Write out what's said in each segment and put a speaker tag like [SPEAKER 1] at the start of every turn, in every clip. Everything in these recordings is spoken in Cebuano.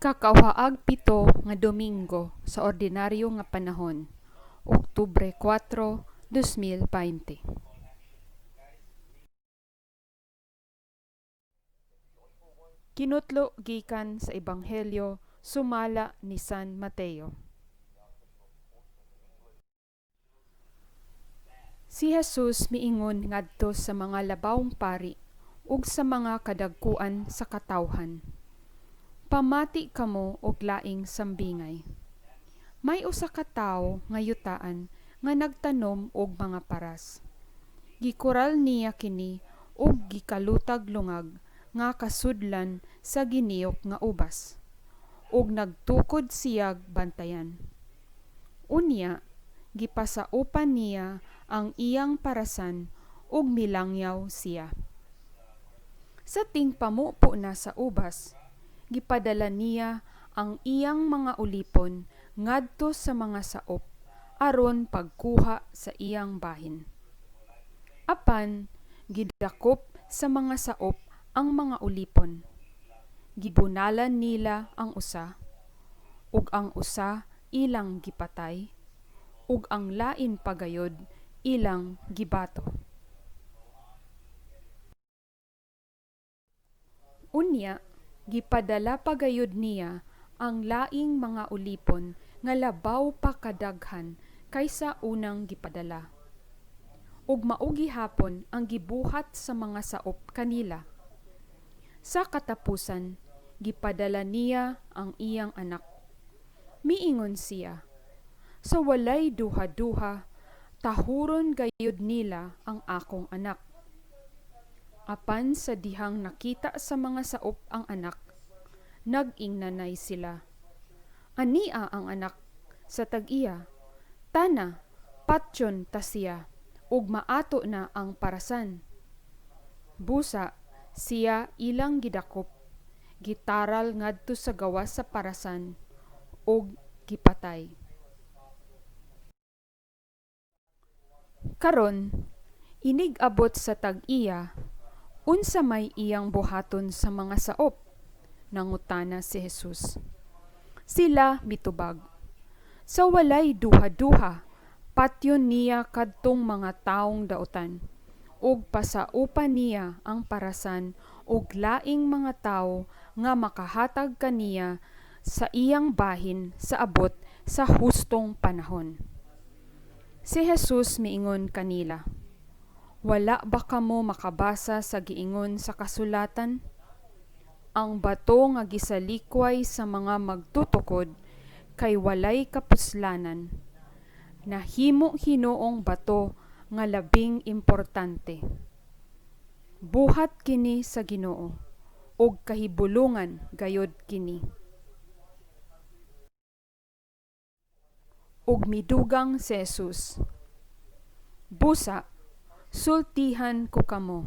[SPEAKER 1] Ikakauhaag pito nga Domingo sa Ordinaryo nga Panahon, Oktubre 4, 2020. Kinutlo gikan sa Ebanghelyo sumala ni San Mateo. Si Jesus miingon ngadto sa mga labawng pari ug sa mga kadagkuan sa katawhan, Pamati kamo og laing sambingay. May usa ka tawo nga yutaan nga nagtanom og mga paras. Gikural niya kini ug gikalutag lungag nga kasudlan sa giniyok nga ubas, ug nagtukod siyag bantayan. Unya gipasaupan niya ang iyang parasan ug milangyaw siya. Sa tingpamupo na sa ubas, gipadala niya ang iyang mga ulipon ngadto sa mga saop aron pagkuha sa iyang bahin. Apan gidakop sa mga saop ang mga ulipon. Gibunalan nila ang usa, ug ang usa ilang gipatay, ug ang lain pa gayod ilang gibato. Unya gipadala pa gayud niya ang laing mga ulipon nga labaw pa kadaghan kaysa unang gipadala. Ug mao gihapon ang gibuhat sa mga saop kanila. Sa katapusan, gipadala niya ang iyang anak. Miingon siya, Sa walay duha-duha, tahuron gayud nila ang akong anak. Apan sa dihang nakita sa mga saop ang anak, nag-ingnanay sila, Ania ang anak sa tag-iya, tana, patyon ta siya, ug maato na ang parasan. Busa, siya ilang gidakop, gitaral ngadto sa gawas sa parasan, ug gipatay. Karon, inig-abot sa tag-iya, unsa may iyang buhaton sa mga saop? Nangutana si Jesus. Sila mitubag, Sa walay duha-duha, patyon niya kadtong mga taong dautan, ug pasaupan niya ang parasan og laing mga tawo nga makahatag kaniya sa iyang bahin sa abot sa hustong panahon. Si Jesus miingon kanila, Wala ba kamo makabasa sa giingon sa kasulatan? Ang bato nga gisalikway sa mga magtutukod kay walay kapuslanan, nahimo hinuong bato nga labing importante. Buhat kini sa Ginoo, ug kahibulungan gayod kini. Ug midugang si Jesus, Busa, sultihan ko kamo,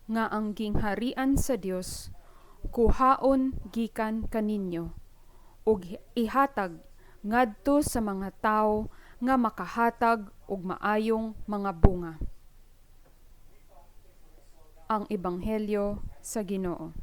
[SPEAKER 1] nga ang gingharian sa Dios kuhaon gikan kaninyo, ug ihatag ngadto sa mga tawo nga makahatag og maayong mga bunga. Ang Ebanghelyo sa Ginoo.